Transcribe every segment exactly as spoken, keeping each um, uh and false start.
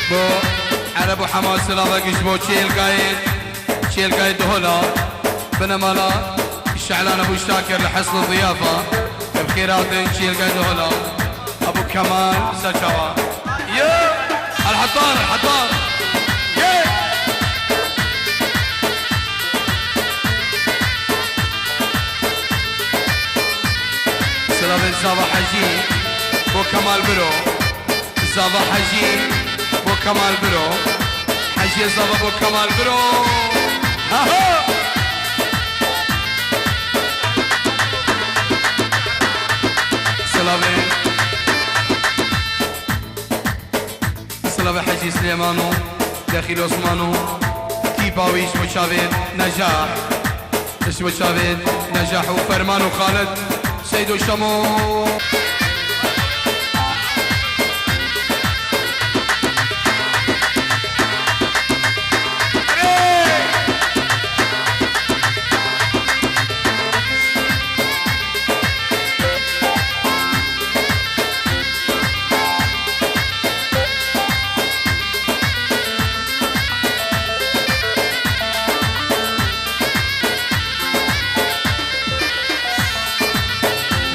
Bo Ereb û Hema silavek ji bo çêlkayê, çêlkayê Duhula, binemala Şehlan Ebû Şakir li Hesn Ziyafa. Bi xêr hatin çêlkayê Duhula. Ebû Kemal Serçawa. Ye! El Hetar, El Hetar. Ye! Silavên Zava Hecî bo Kemal Biro. Zava Hecî bo Kemal Biro. Hecî Zava bo Kemal Biro. Aha! Silavê. Silavê Hecî Silêmano, Dexîl Osmano, tîpa wî ji bo çavê Necah. Ji bo çavê Necah û Ferman û Xalid, Seydo Şemo.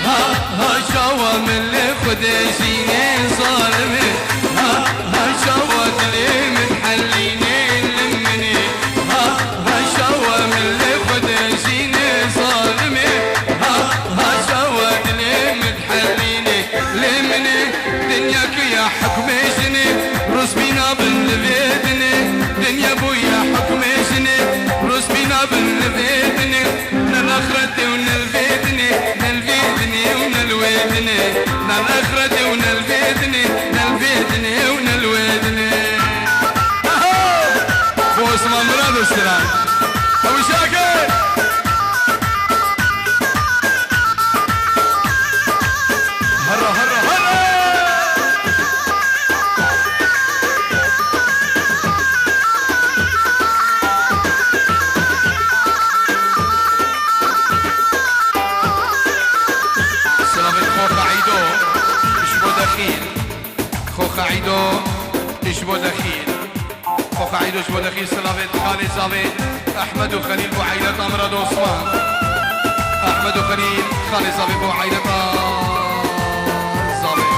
Ha, ha, çawa min li Xwedê jînê zalimê. Ha, ha, çawa dilê min helînê li min ê. Ha, ha, çawa min li Xwedê jînê zalimê. Ha, ha, çawa dilê min helînê li min ê. Dinya kiya hukmê jinê, rûspîna bin li vê dinê. Dinya bûye hukmê jinê, rûspîna bin li vê dinê. Ne li axretê û ne li vê dinê, ne li vê dinê û ne li wê dinê. Ne li axretê û ne li vê dinê, ne li vê dinê û ne li wê dinê. Aho! Bo Osman Mirado Siran. Ew Şakir! Herre, herre, herre! Silavên Xoxa Îdo ji bo Dexîl. Xoxa Îdo ji bo Dexîl. Xoxa Îdo ji bo Dexîl, silavê xalê zavê Ehmed û Xelîl bo eîleta Mirad Osman. Ehmed û Xelîl, xalê zavê bo eîleta zavê.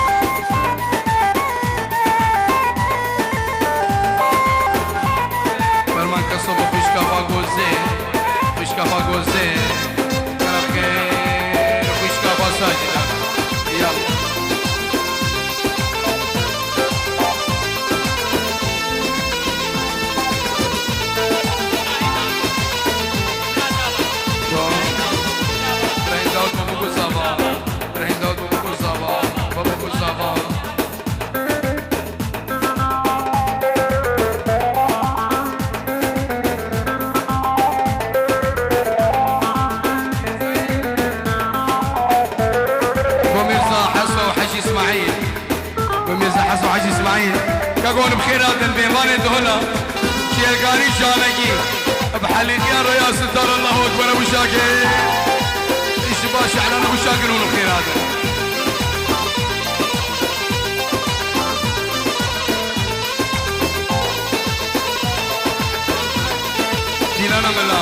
Ferman Keso bo xwişka Bagozê, xwişka Bagozê. Xêr, xwişka Basajî de. Yallah. Rehîm Dawud, Baba Gozava. Rehîm Dawud, Baba Gozava. Baba Gozava. Bo Mîrza Heso Hecî Îsmaîl. Bi Mîrza Heso Hecî Îsmaîl. Kak hûn bi xêr hatin, mêvanê Duhula. Çêlkarî Canekî. Bi helîtiya Roya Sitar, Allahu Ekber, Ebû Şakir. Îşi baş, Şehlan Ebû Şakir, hûn bi xêr hatin. Dîlana Mela.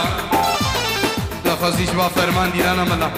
Daxwazî ji ba Ferman Dîlana Mela.